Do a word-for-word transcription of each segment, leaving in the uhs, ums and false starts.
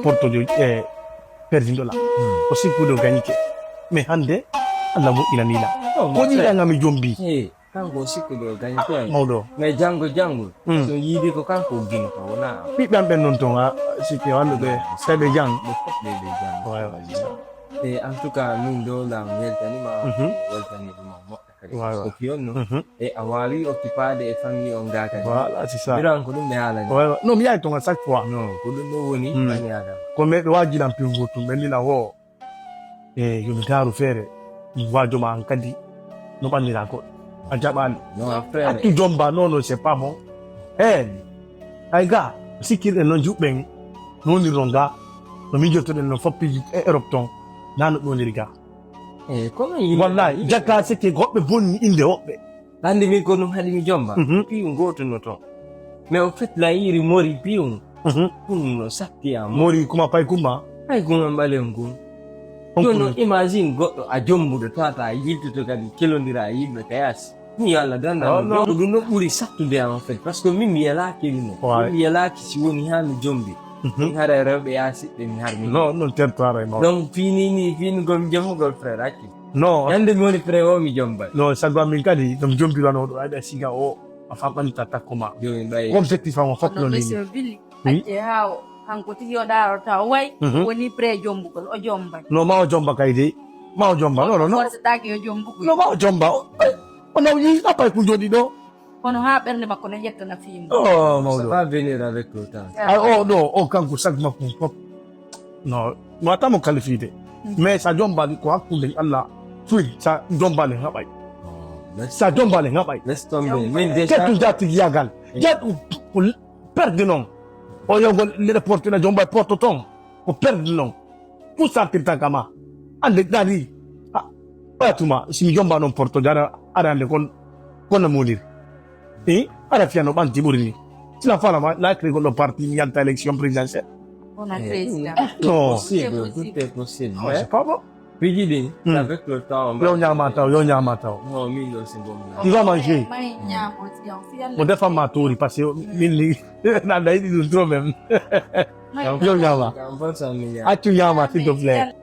Porto jo, e, perdinɗo la. O sikkude o gañike. Mais hannde, Allah moƴƴinanii la. Ko ñiiɗa nga mi jombi. Kanko o sikkude o gañike. Mawɗo. Mais janngo, janngo. So yiidi ko kanko o gino ka, wona. Ɓiɓɓe am ɓen noon toon, a sikki o annduɓe. Tawi ɓe jang. Ɓe fof ɓe, ɓe jang. Waay, waay. E, en tout cas, min ɗo la mi weltaniima, weltaniima moƴƴa kadi. Waay, waay. Ko piyon no. E a waawi occupaade e famille on gaa kadi. Voilà, c'est ça. Biran ko ɗum ɓe haalani. Waay, waay. Non, mi yahay toon à chaque fois. Non, ko ɗum ɗo woni famille Adama. Ko mais ɓe waajilan piyon goɗɗum, ɓe ndina wo. E yo mi ndaaru feere, mi waajo ma an kadi no ɓanndiraa goɗɗo. A jaɓaani. Non, frère. Accu jomba, non, non, c'est pas bon. Heen, ay ga, sikkirɗen noon juɓɓen, no wonirnon ga, no mijotoɗen noon foppi e Europe toon, na no ɓe woniri ga. E, ko men yimɓe Wallahi, yimɓe. Jakka sikke goɗɓe bonni innde woɓɓe. Anndi min ko ɗum haɗi mi jomba. Mhm. Piyu gooto no toon. Mais au fait, la yiri mori piyu. Mhm. Ɗum no satti am. Mori kuma pay kuma. Pay kuma ɓalew ngun. On Jooni kuma. Noon imagine goɗɗo a jombuɗo, tawata a yiltoto kadi kelondira e yimɓe ka yaasi. Mi yo Allah danda. Oh, non. Ɗum ɗum ɗo ɓuri sattude am en fait. Parce que min mi yalaaki ɗum. Waay. Min mi yalaaki si woni haa mi jombi. Mhm. Min hara e rewɓe yaasiɓɓe mi harmi. Non, non, territoire e mawɗo. Donc, fini ni, fini gom jomugol frère accu. Non. Ñande mi woni frère o mi jomba. Non, sago amin kadi, ɗum jombiranooɗo, aɗa siga o, a faɓɓanta takko ma. Jooni ɓay. Objectif am o fof Kono non monsieur nini. Billy, Oui. Acce haa o, hanko tigi o daarorta o way, Mhm. woni prêt jombugol, o jomba. No ma o jomba kay de. Ma o jomba, non, non, non. Force taki o jombugol. No ma o jomba. O, o nawñi, a pay ko jooɗi ɗo. Kono haa ɓernde makko no ƴettana fii mum. Oh, mawɗo. Ça va venir avec le temps. Ah, o ɗo, o kanko sag makko fof. No, mi wata mo qualifié de. Mhm. Mais sa jombani ko hakkunde Allah. Fuy, sa jombani haɓay. Oh, laisse Sa jombani haɓay. Laisse tomber. Min déjà Kettu jatigi yagal. Jat, perde non. O yogol lede porte na jomba porte ton. Ko perde non. Ɗum sartirta kama. Ande ɗaɗi. Ah, ɓatuma, si mi jomba noon porto jara, aɗa ande kon, kon no mooliri. Eh, aɗa fiya no ɓanti ɓuri ni. Sila fala ma, la créé goɗɗo parti, mi yalta élection présidentielle. On a Eh, créé ça. Non. Possible, tout est possible. Non, c'est pas bon. Fiji ɗin, Hmm. avec le temps, on va Yo ñaama taw, yo ñaama taw. Non, min ɗo c'est bon. Tu vas manger. May ñaamo, si on, si Yalla Mo defan ma toori, parce que min ni, nanda yiɗi ɗum trop même. Yo ñaama. Accu ñaama, s'il te plaît.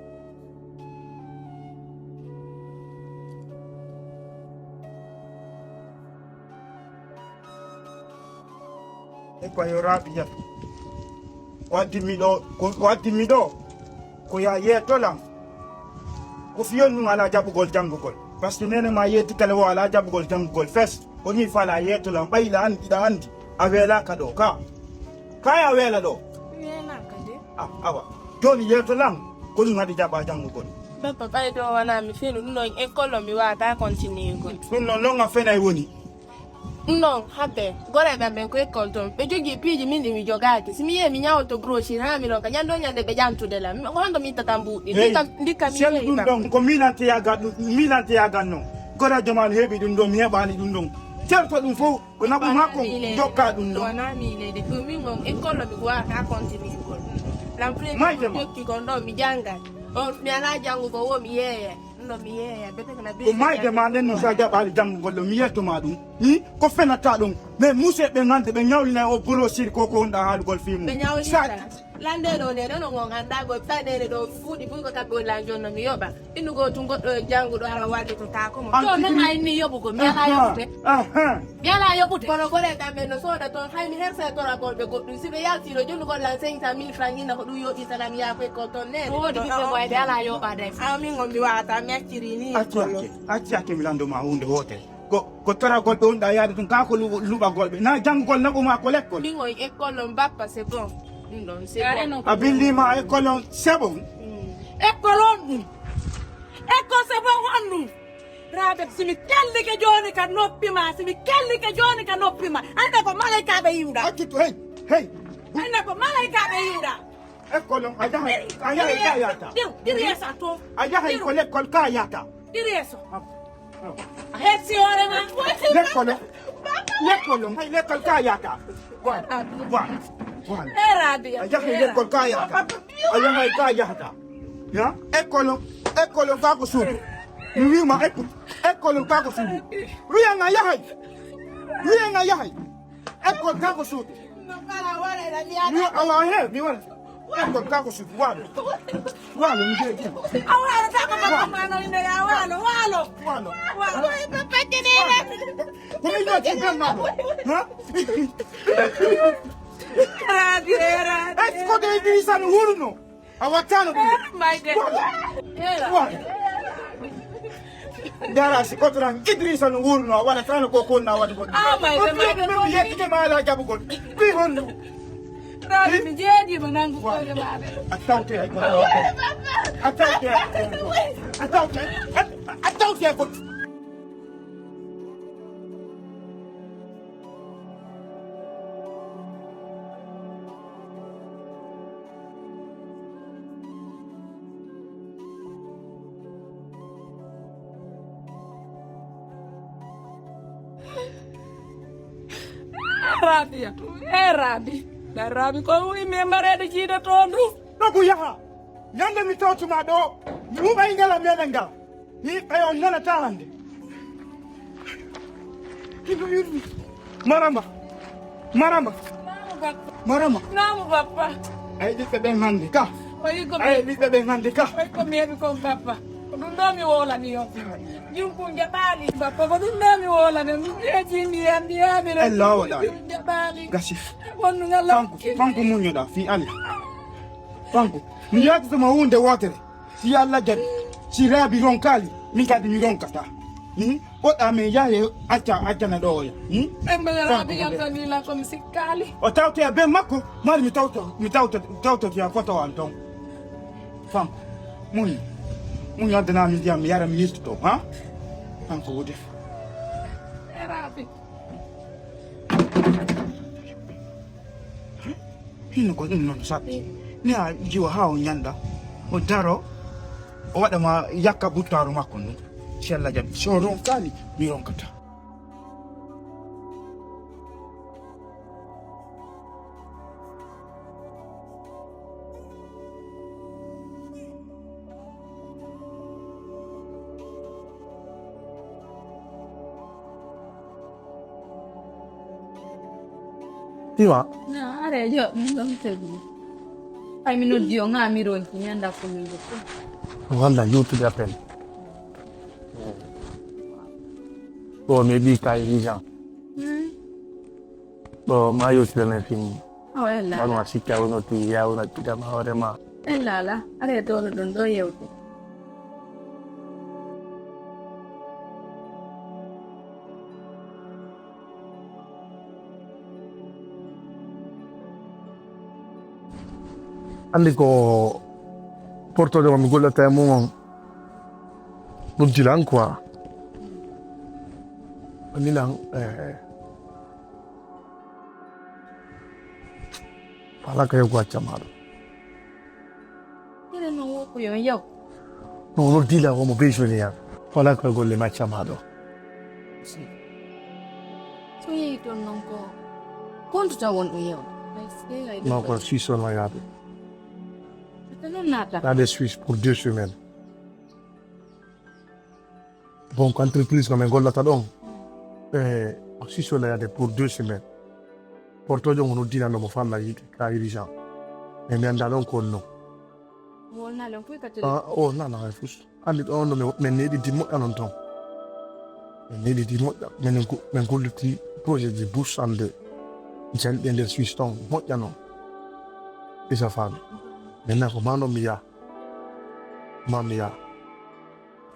E ko yo Rabiya. Ko addi mi ɗo, ko, ko addi mi ɗo, ko ya yeeto lan. Ko fiyon ɗum alaa jaɓugol janngugol. Parce que nene ma yeeti kala o alaa jaɓugol janngugol fes. Ko nii fala yeeto lan, ɓay la anndi, ɗa anndi. A weelaaka ɗo, ka. Kay a weela ɗo. Mi weelaaka de. Ah, awa. Jooni yeeto lan, ko ɗum haɗi jaɓa janngugol. Bappa, ɓay ɗo wonaa mi fenu, ɗum ɗon école o mi waawata continuer gol. Ɗum ɗon non a fenay woni. Ɗum ɗon haɓe, goreeɓe am ɓen ko école toon. Ɓe jogii piiji min ɗi mi jogaaki. Si mi yehi mi ñawoto brochure haa mi ronka. Ñande o ñande ɓe ƴantude lan. Mi, ko honto mi ittata mbuuɗi? Hey, ndikka, ndikka mi sel yehi ɗum ba. Ɗon, ko milanteya ga ɗum, milanteya ga non. Goreejo ma no heɓi ɗum ɗon, mi heɓaani ɗum ɗon. Certo ɗum fof. Ko naɓu makko jokka ɗum ɗo. Wona miilede ko min on école mi wawata continuer gol. Lam premier Mayde ma. Jokki kon ɗo mi janngan. On mi alaa janngugo wo mi yeeya. Ɗum ɗo mi yeeya. Bete ko na ko mayde ma nden no sa jaɓaali janngugol ɗo mi yetto ma ɗum. Hi ko fenata ɗum. Mais museɓe ngande ɓe ñawlina o brochure ko ko wonɗa haalugol fii mum. Ɓe ñawlina. Lande ɗo nde ɗon on annda go taɗeede ɗo fuuɗi buy ko tabɓe walla jonno mi yoɓa. Innu go tun goɗɗo e janguɗo ara walde to taako mo. To men a inni yoɓugo mi ala yoɓude. Mi ala yoɓude. Kono gole ɗam ɓe no sooda toon hay mi hersa e toragol ɓe goɗɗum si ɓe yalti ɗo jonnugol lan cinq cent mille francs inna ko ɗum yoɓi salam yaako e ko toon nene. Ko woodi ɓiɓɓe mo e ɓe ala yoɓade. Amin on mi wawata mi acciri ni. Acci acci acci mi lando ma hunde wotere. Ko, ko toragol ɓe wonɗa yaade tun, kaa ko lu-, luɓagol ɓe. Na janngugol naɓu ma ko lekkol. Ɗin on école on bappa, c'est bon. Ɗum ɗon, c'est bon. A billima école on, c'est bon. École on ɗum. École c'est bon on ɗum. Rabe, si mi kellike jooni ka noppi ma, si mi kellike jooni ka noppi ma. Ande ko malaykaaɓe yiwɗa. Accu to, hey, hey. Ande ko malaykaaɓe yiwɗa. École on, a yahay, a yahay ka yata. Ɗiru, ɗiru yeeso to. A yahay ko lekkol ka yata. Ɗiru yeeso. A hetti hoore ma. Lekkol on. Lekkol on, hay lekkol ka yata. Voilà, voilà, voilà. Eh, Rabia. A yahay lekkol ka yata. A yahay ka yata. Ya, école on, école on ka ko suudu. Mi wiima école, école on ka ko suudu. Wiyan a yahay. Wiyan a yahay. École ka ko suudu. Mi wa-, awa he, mi wara. Ko kako su walo. Walo ni je. A walo ta ko ma ma no inde ya walo walo. Walo. Walo e papa kenene. Ko mi no ti ben ma. Ha? Era di era. Es ko de Idrissa no wurno. A wattano ko. My God. Walo. Era. Walo. Dara si ko tan Idrissa no wurno a wala tan ko ko na wadi ko. Ah, my God. Ko mi yettude ma ala jabugol. Ɓi honno? Rabi mi jeeɗiima nanngu koyɗe maaɗa. A tawte hay goɗɗo. A tawte hay goɗɗo. A tawte. A tawte hay goɗɗo. Rabiya, e Rabi. Ɗa Rabi ko wii min mbareede jiido toon ɗum. Ɗo ko yaha. Ñande mi tawtuma ɗo. Mi huɓa e ngala meɗen ngal. Ni ɓay on nanataa hannde. Kino yurmi. Marama. Marama. Naamu bappa. Marama. Naamu bappa. Ay ɓiɓɓe ɓen hannde ka. O yi ko ay ɓiɓɓe ɓen hannde ka. Ay ko mi heɓi kon bappa. Ko ɗum ɗo mi wolani on. Junkun jaɓaali bappa ko ɗum ɗo mi wolani on. Ɗum ƴeeji mi yandi yaɓira. Ella o waɗaani. Jaɓaali. Gasi. Wonnu ngalla. Fanku, fanku muññoɗa fi Allah. Fanku. Mi yewtata ma huunde wootere. Si Allah jaɓi, si Rabi ronkaali, min kadi mi ronkata. Hmm? Woɗɗa min yahe acca accana ɗo oya. Hmm? Ɓe mbaɗa Rabi yaltani la ko mi sikkaali. O tawtoya ben makko, mari mi tawto, mi tawto, tawtotoya foto an ton. Fam, muñ, muñ addana mi ndiyam mi yara mi yiltoto, ha? Kanko wodi. E Rabi. Hino ko ɗum noon saɗi. Ni a jiwa haa o ñanda, o daro, o waɗa ma yakka buttaaru makko ndun. Si Allah jaɓi, so ronkaali, mi ronkata. Tima. Na are jo min ɗon tegu. Ay mi noddi o nga mi ronki mi anda ko min ɗo. Wanda yewtude appel. Ɗo mi heɓi kay urgent. Hmm. Ɗo ma yewtide men fini. Awa ella. Wano a sikka wono ti yawno tiɗama hoore ma. Ella ala. Are ɗo ɗo ɗon ɗo yewte. Anndi ko portoojo mo mi gollata e mum on, ɗum dilan quoi. Ɗum dilan, eh, alaa ka yogo accama ɗum. Ene no wo ko yo yaw. No, no dila wo mo besoin ya. Wala ko golle macca ma ɗo. So yehi toon noon ko kontu taw won ɗo yewde. No ko six cents no yaade. Ete noon naata. Yaade Suisse pour deux semaines. Bon, ko entreprise ko min gollata ɗon. E, ko six cents no yaade pour deux semaines. Portoojo ngo noddinano mo falla yiide ka urgent. Mais mi anndaa ɗon ko wonno. Wonnaa ɗon fof ka télé. Ah, o nana hay fus. Anndi ɗo on ɗo min, min neɗi di moƴƴa noon toon. Min neɗi di moƴƴa. Min go-, min golliti projet ji bus ande janɗe nder Suisse toon moƴƴa noon. Isa faami. Maintenant ko maa noon mi yaha. Maa mi yaha.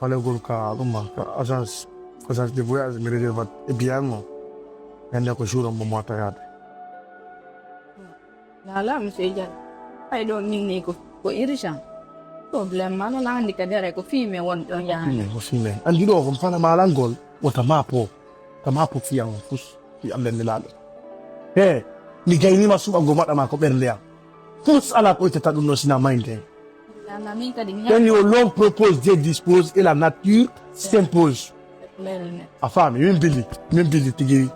Falegol ka ɗum ma, ka agence, agence de voyage, mi réserve e biyan mo. Ñande ko jour mo mota yaade. Lala, monsieur Diallo. Ay ɗo min ni ko, ko urgent. Problème ma noon anndi kadi aray ko fii men won ɗon yaade. Min ko fii men. Anndi ɗo ko fana malangol, wota mapo. Ka mapo fiyan on fus, fi Allah nelaaɗo. He, mi gaynima suɓango maɗa ma ko ɓernde am. Fus ala ko itata ɗum no sina maynde. Lala, min kadi mi When your long propose, they dispose, et la nature s'impose. A faami, min bili, min bili tigi.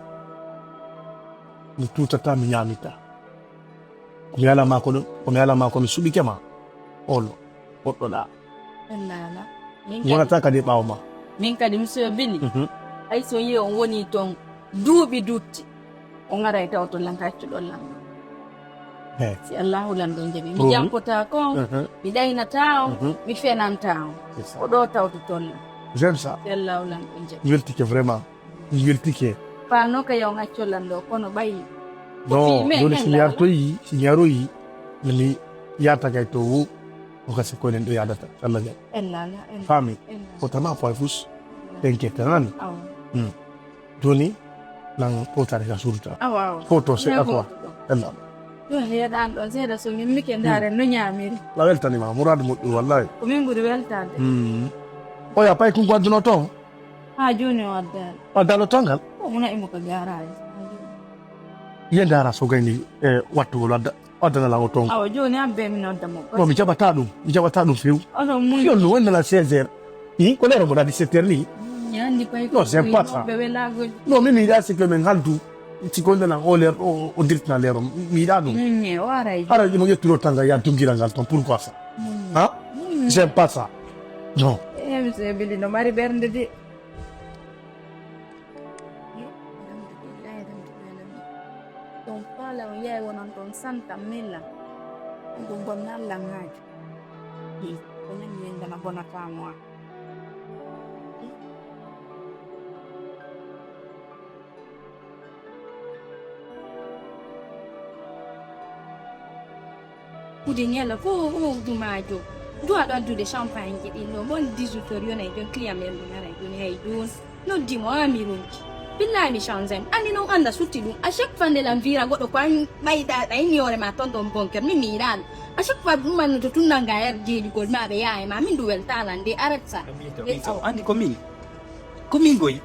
Mi tutata, mi ñamita. Ko mi ala ma ko ɗum, ko mi ala ma ko mi suɓike ma. Olo, goɗɗo ɗa. Lala. Min kadi, wonata kadi ɓaawo ma. Min kadi, monsieur Billy. Mhm. Hay so yi on woni toon duuɓi dutti, o ngaray taw to lan kaccuɗon lan. Eh. Si Allahu lanɗo jaɓi. Mi Promis. Jappotaako on, Mhm. Mi ɗaynataa on, Mhm. Mi fenataa on. C'est ça. Ko ɗo tawtoton. J'aime ça. Si Allahu lanɗo jaɓi. Mi weltike vraiment. Mi weltike. Paano ka yaw ngacco lanɗo, kono ɓayi. Non, joni si mi artoyi, si mi aroyi, mi yaata kay to wo, ko kasi ko enen ɗo yaadata, Allah jaɓi. Ella, ella, ella. Faami. Ella. Ko tama poy fus, tenke tanani. Awa. Hmm. Joni, nan potare ka suruta. Awa, awa. Foto se Ina akwa. Foto ɗo. Ella. Yo heɗan ɗo, seeɗa so min mike ndaare no ñaamiri. La weltanima, muradu moƴƴu wallahi. Ko min ɓuri weltade. Hmm. Oya pay kun ko adduno toon? Ha joni o addaali. O addaali toon ngal? O muna imo ko garage. Ye ndaara so gayni e wattugol wadda, waddana lan o toon. Awa joni abbe mi nodda mo. Non, mi jaɓata ɗum, mi jaɓata ɗum few. Onon muñ. Yo no wonnala seize heures. Hi, ko lero mboɗa dix-sept heures ni. Ñandi pay. Non, c'est pas ça. Ɓe welagol. Non, mi mi yiɗa si ko men haldu. Si ko ndelan o ler, o, o dirtina lero. Mi yiɗa ɗum. Muñe, o aray. Ara imo ƴetturo tanga ya dungira ngal toon. Pourquoi ça? Muñe. Ha? Muñe. J'aime pas ça. Non. Eh, monsieur Billy, no mari ɓernde de. Ɗum faala on yahay wonon toon santa milla. Ɗum bonna Alla ŋaajo. Ko ñami men dana bona faamu am. Kude ñala ko o dumaajo. Duwa ɗo addude champagne ji ɗin ɗo. Bon dix-huit heures yonay jon client men ɗum aray ɗum hay ɗum. Noddi mo amirunji. Billahi mi change. Anni non anda sutti ɗum. À chaque fois nde lan vira goɗɗo ko an ɓayda ɗa inni hoore ma ton ɗon bonker. Min mi yiɗano. À chaque fois ɗum anno to tunnanga her jeeɗigol ma ɓe yahay ma. Min du weltalan de arrête ça. Andi ko min. Ko min goy.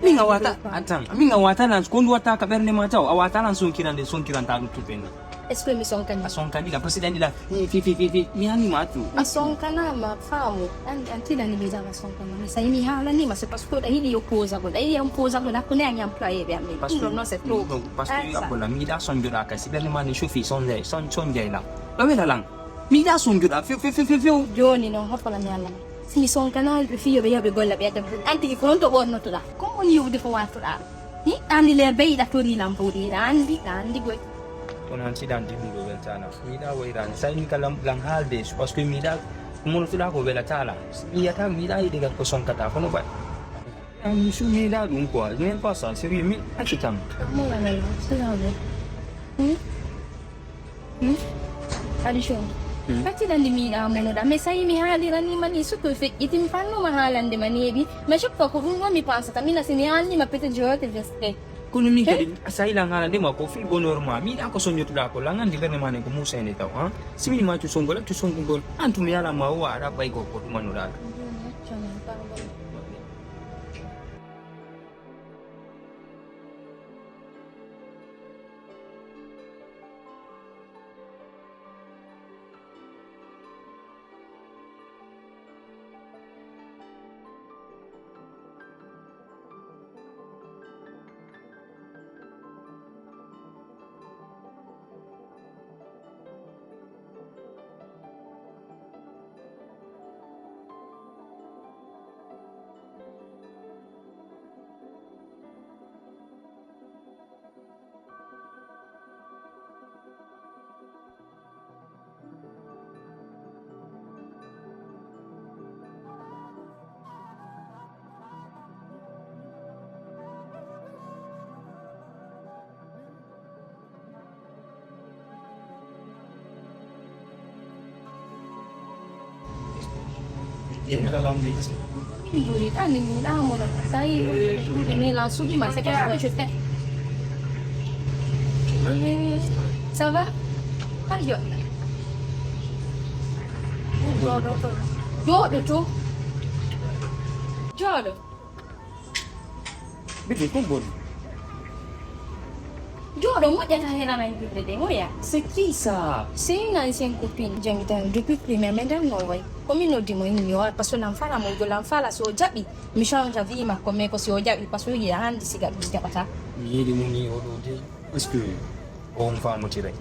Min a wata, attends, min a wata lan, ko ndu watta ka ɓernde ma taw, a wata lan sonkirande, sonkiranta ɗum tuɓɓen na. Est-ce que mi sonkani? A sonkani la, parce que ɗan ɗila, fi, fi, fi, fi, fi, mi hani ma tu. Mi sonkana ma faamu, an, an tilani mi jama sonkana. Mi sai mi halani ma, c'est parce que ɗa yiɗi yo posagol, ɗa yiɗi on posagol, hakkunde an employé ɓe amen. Parce que, non, non, c'est trop. Donc, parce que, ah, ça. Akola, mi yiɗa sonjoɗa kasi, ɓernde ma ne chofi, sonjay, son, sonjay la. Ɗo wela lan. Mi yiɗa sonjoɗa, few, few, few, few, few. Joni non, hoppola mi Allah. Si mi sonkanaali ɓe fiyo ɓe yaha ɓe golla ɓe adda ɓe. An tigi ko honto ɓornotoɗaa? Ko woni yowde ko wartoɗaa? Hi, andi leer beyiɗa tori lampuɗi, ɗa andi, ɗa andi goy. Kono an siɗa andi ɗum ɗo weltana. Mi yiɗa wayrani. Sa imi ka lam, lan haalde, parce que mi yiɗa ko monotoɗaa ko welata la. Mi yiyata, mi yiɗa yiɗe gal ko sonkata, kono ɓay. An mi su mi yiɗa ɗum quoi. Même pas ça, sérieux, mi acci tan. Mola nana, c'est ça. Hmm? Hmm? Addition. Hmm. Fatti ɗan ndi mi yiɗa monoɗa. Mais sa yi mi haalirani ma ni, surtout feƴƴiti mi fannuma haalande ma neeɓi. Mais chaque fois ko ɗum ɗo mi pensata. Mina si mi haalni ma peut-être je vais te respect. Kono min kadi, sa yi lan haalande ma ko fil bonheur ma. Mi yiɗa ko soññotoɗa ko lan andi ɓernde ma nden ko musayde taw, han? Si min ma tu sonngol, tu sonngol. An tu mi yala ma o waɗa ɓay ko ko ɗum annuɗa. Min juri ɗan ni min ɗan mo ɗan. Sa yi ɗum ɗum ɗe ne la sugi ma c'est quelque chose je fais. Ça va? Har joɗɗa. Jooɗo to. Jooɗo to. Jooɗo. Bébé, ko boni? Jooɗo moƴƴata heen amen juɗde de, moya. C'est qui ça? C'est une ancienne copine. Jangita depuis primaire, mais dan non way. Ko min noddi mo inni o, parce que lan fala mo, lan fala so jaɓi. Mi change vie makko, mais ko si o jaɓi, parce que yiɗa handi siga ɗum jaɓata. Mi yiɗi mo ni o ɗo de. Est-ce que on famotire?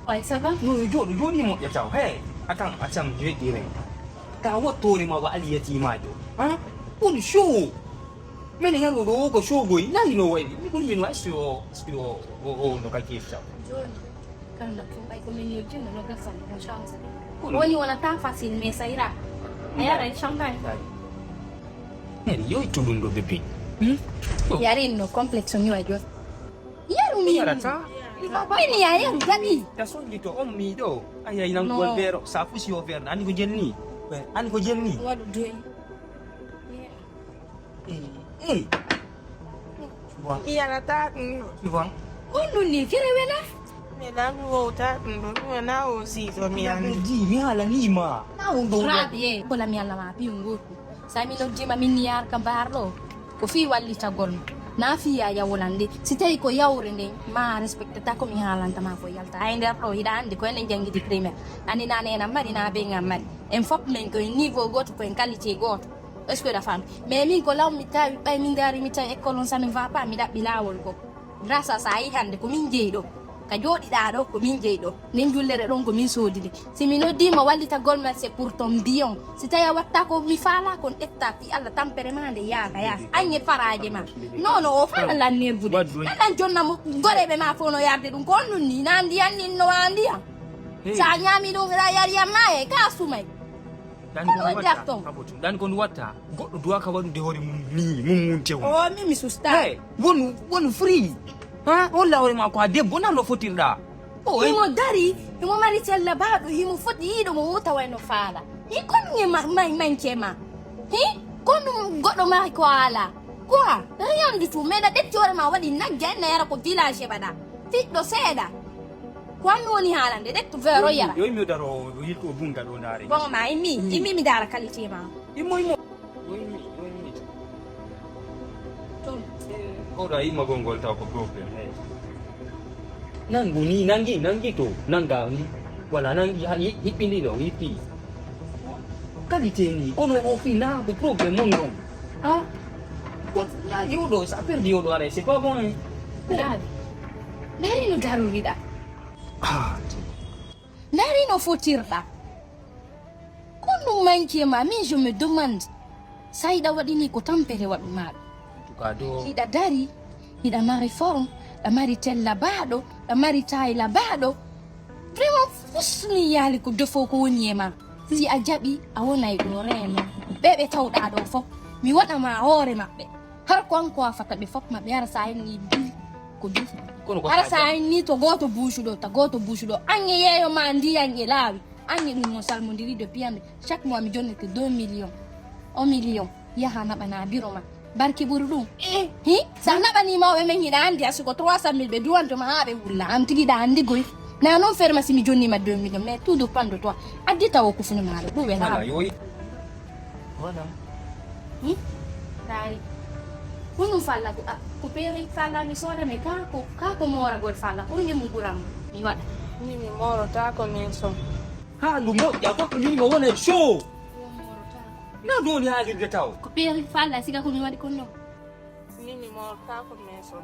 Ouais, ça va? No, yo jooɗo, jooɗi moƴƴata o. Hey, attends, attends, je vais dire. Ka wottoore ma wa aliyati maajo. Hein? On show. Mene nganndu ɗo ko sogoy nani no wayi. Mi ɗum min wa est-ce que o, est-ce que o, o, o no ka kefta. Joni. Kala ɗum ɓay ko min yejjino no gasano no chance. Woni wonata facile mais ça ira. A yara e champagne. Neri yoytu ɗum ɗo bébé. Hmm? Yarin no complexe mi wa jot. Yaru mi. Yarata. Mini ya yaru gaɗi. Ta sondi to on mi ɗo. Aya inan gol bero sa fusi o verna ani ko jenni. Ani ko jenni. Waɗu doyi. Iyalata ɗum ɗo. Ɗum ɗum ni fere wela. Mi lami wowta ɗum ɗo ɗum wona o siso mi andi. Di mi halanima. Na on ɗo. Rabi e bola mi alama bi ngotu. Sa mi noddima min ni yar ka barɗo. Ko fi wallitagol ma. Na fi ya yawolande. Si tawi ko yawre nden ma respectata ko mi halanta ma ko yalta. Ay nder ɗo hiɗa andi ko enen jangidi primaire. Andi na nena mari na be ngam mari. En fop men ko en niveau goto ko en qualité goto. Est-ce que la femme? Mais min ko law mi tawi ɓay min dari mi tawi école on ça ne va pas mi ɗaɓɓi lawol go. Grâce à ça yi hande ko min jeyi ɗo. Ka joɗiɗa ɗo ko min jeyi ɗo. Nden jullere ɗon ko min sodide. Si mi noddima wallitagol ma c'est pour ton bien. Si tawi a watta ko mi fala kon ƴetta fi Allah tampere ma nde yaaka ya. Ange faraje ma. Non non o fala lannerbude. Aɗan jonna mo goreɓe ma fo no yarde ɗum ko on ɗum ni na ndiyan nin no wa ndiyan. Sa ñami ɗum ɗa yari yamma e ka sumay. Dani ko watta. Dani ko watta. Goɗɗo duwaka waɗude hoore mum ni mum mum tew. O mi mi susta. Hey, wonu wonu free. Ha, holla hoore ma ko a debbo nan no fotirɗa. O himo dari, himo mari cella baɗo, himo foti yiɗo mo wota wayno faala. Hi kon nge ma mai manke ma. Hi kon goɗɗo mari ko ala. Quoi? Rien du tout. Mais na ɗetti hoore ma waɗi nagge na yara ko village baɗa. Fiɗɗo seeɗa. Ko anni woni haalande de vero yara. Yo mi daro yilto o bunda do ndare. Bon ma imi imi mi dara qualité ma. Imo imo. Yo imi yo imi. Ton. Ko da ima gongol taw ko problem. Nangu ni nangi nangi to nanga ni. Wala nangi ha hippindi do hippi. Qualité ni kono o fi na ko problem mon non. Ha? Ko na yodo sa perdi yodo are c'est pas bon. Hein? Nari no daruriɗa. Nari no fotirɗa. Ko ɗum manki e ma min je me demande. Sa hiɗa waɗini ko tampere waɗu maɗo. Hiɗa dari, hiɗa mari forme, ɗa mari tella baɗo, ɗa mari tayla baɗo. Vraiment fusni yali ko defo ko woni e ma. Si a jaɓi a wonay ɗo reno. Ɓe ɓe tawɗa ɗo fof mi waɗama hoore maɓɓe. Har ko an ko afata ɓe fof maɓɓe hara sa henni bi ko bi. Hara sa henni to goto buusu ɗo ta goto buusu ɗo an e yeeyo ma ndiyan e laawi. An e ɗum no salmodiri de piyande chaque mois mi jonnete deux millions. Un million yaha naɓana biro ma. Barki ɓuri ɗum. Hi sa naɓani mawɓe men hiɗa andi a siko trois cent mille ɓe duwantoma ha ɓe wulla an tigi ɗa andi goy. Na noon ferma si mi jonnima deux millions mais tout dépend de toi. Addi taw o kufuni maɗa ɗum wela. Voilà. Hunum falla ko ah, ko peeri falla mi sooda mais ka ko ka ko mooragol falla ko nde mu ɓuram mi waɗa. Ni mi moorotako min son. Ha ndu moƴƴa goɗɗo min mo wona e show. Na ɗum woni haalirde taw. Ko peeri falla siga ko mi waɗi kon ɗon. Ni mi moorotako min son.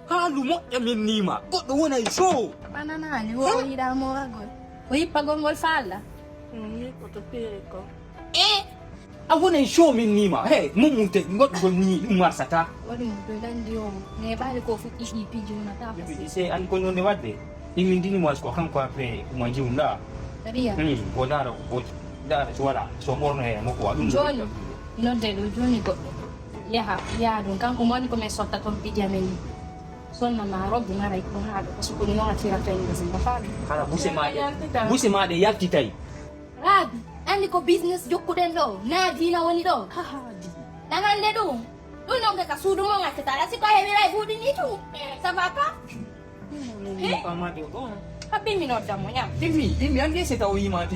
Haalu moƴƴa min nima goɗɗo wona e show. Ɓananaali wo o yiɗa mooragol. O yippagol ngol falla. Ɗum ni ko to peeri ko. E a wona e show min nima he mummunte goɗɗugol ni ɗum marsata. Waɗi mo to landi o neɓaali ko fuɗɗi ɗi pijunata. Se an ko nonde wadde ɗi min dini mo ko kanko après mo jiwla. Riya. Hmm, ko dara ko dara so wala so ɓorno he mo ko waɗum. Joni. Nodde ɗo joni goɗɗo yaha yaha ɗum kanko mo woni ko min sotta toon pidi amen ni. Sonna ma robbe mara ko haɗo ko sukuni noon a fira fayde singa faami. Kala buse maɗe buse maɗe yaltitay. Rabi andi ko business jokkuɗen ɗo na dina woni ɗo. Nanande ɗum ɗum noon ka suudu mo gaccata ala si ko a heɓira e buuɗi ni tun. Ça va pas? Habbi mi nodda mo ñam. Timmi timmi andi si taw yimati.